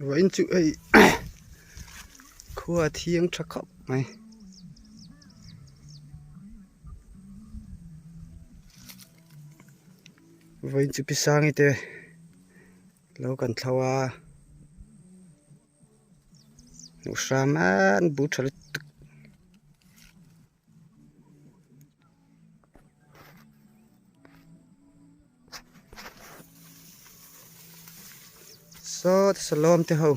Vawiin chu hei khua a thiang tha khawp mai. Vawiin chu pi Sangi te lo kan thlo a. Hmuh hram an bu tha lutuk. Saw salawm te ho.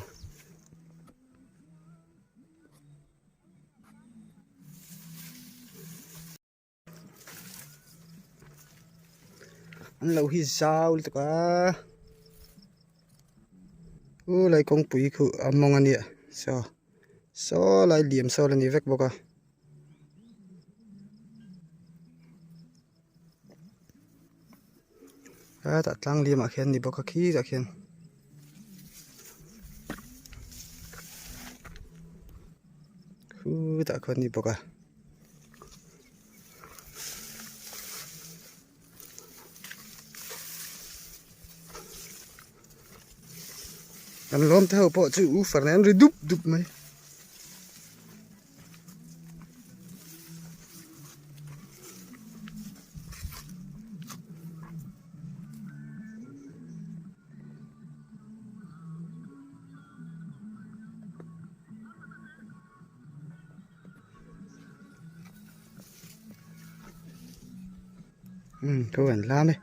An lo hi zau lutuk a u lai kawngpui khu a mawng a nia saw saw lai liam saw la ni vek bawk a. Hetah tlang liam ah khian ni bawk a khi tah khian. Khutah khuan ni bawk a. Kan lawm te ho pawh chu u far nen an ri dup dup mai. Umm thu an lam e.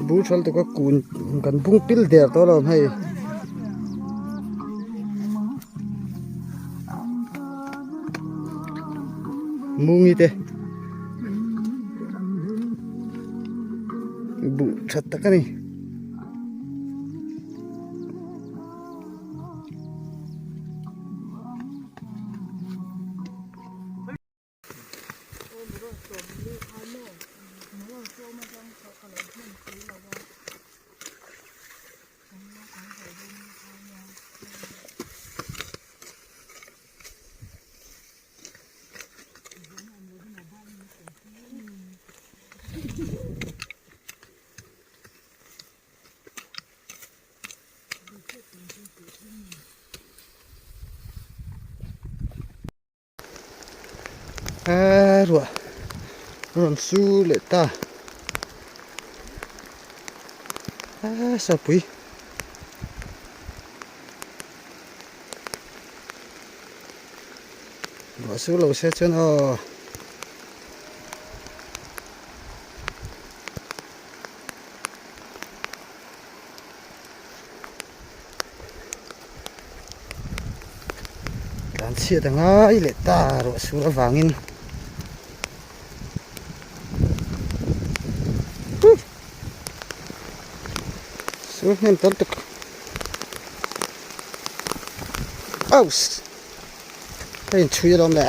Bur thal tuk a kun kan bung pil der tawh lo hei. Mungi te buh tha tak a ni. Eee ruah rawn su leh ta eee sapui ruah su lo se chuan aw. Tlan chhiat a ngai leh ta ruah sur avangin sur hnem tam tak aus ka inchhui alawm le.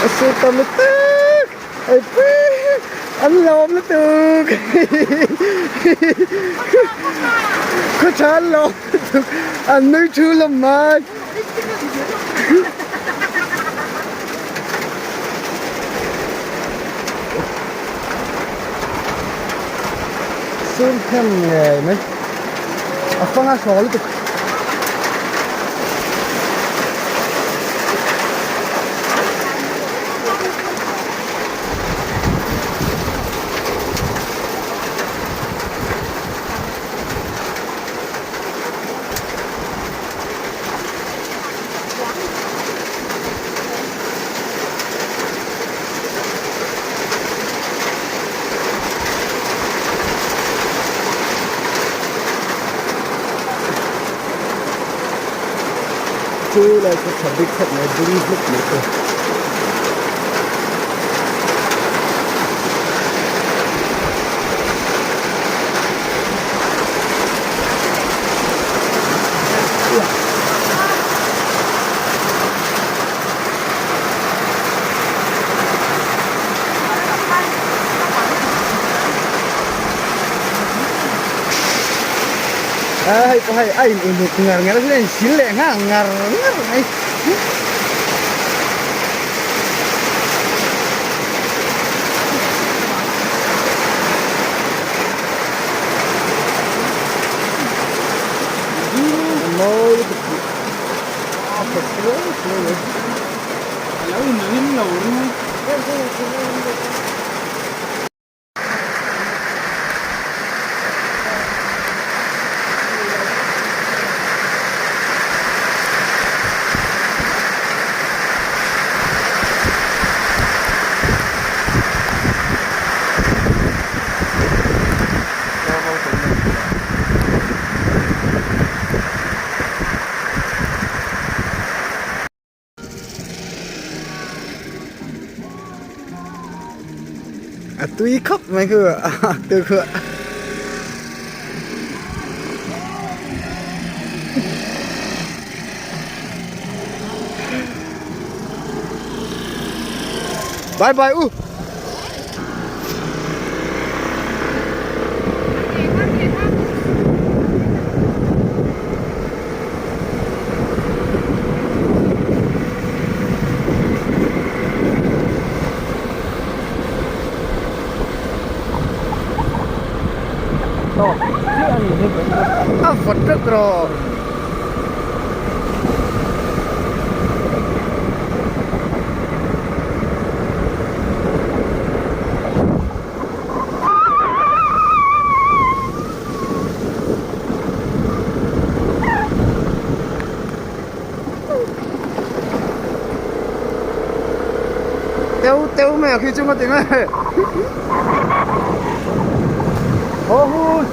A sur tam lutuk ei pui an lawm lutuk khaw tha an lawm lutuk an nui thu lam mai. Sur hnem ngei mai a fang a hrawl lutuk. Chu lai chu tha bik khawp mai dum hlup mai chu. A hei pawh hei a in uluk ngar ngar a chuan a insil leh nghal ngar ngar mai. A mawi lutuk tih a tha suau suau mai. A lo inring lo ru. A tui khawp mai khu a tu khu bye bye u. A vawt vek rawh. Teu teu mai a khi chu ngawt eng e. Haw hun.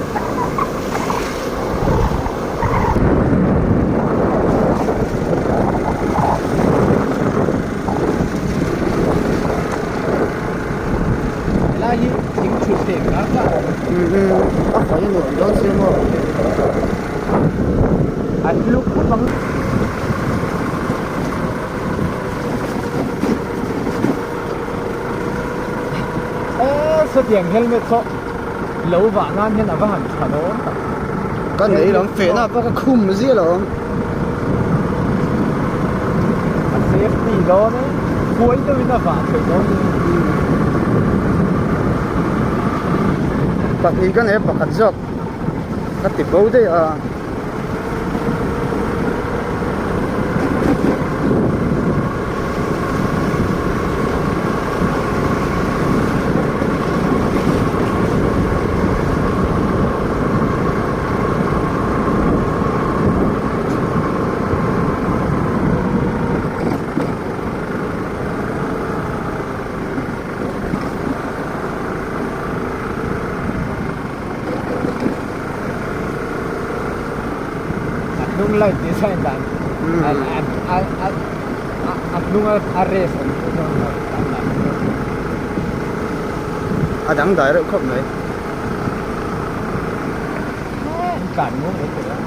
Helai hi thing thut hleng kha kha a awm. A fai nuam dawn sia maw. An luk khawp ang. Eee sawtiang helmet saw lo vah nan hian a va han tha dawn tak. Ka nei lam fehna pawh ka khum zia lo ang. A safety dawn e, huai deuhin a vah theih dawn e. Pahnih ka nei a pakhat zawk ka ti bo daih a. A hnung light design dan a hnung a race awm chu chuan a dangdai reuh khawp mai. Tlan nung mai thei a.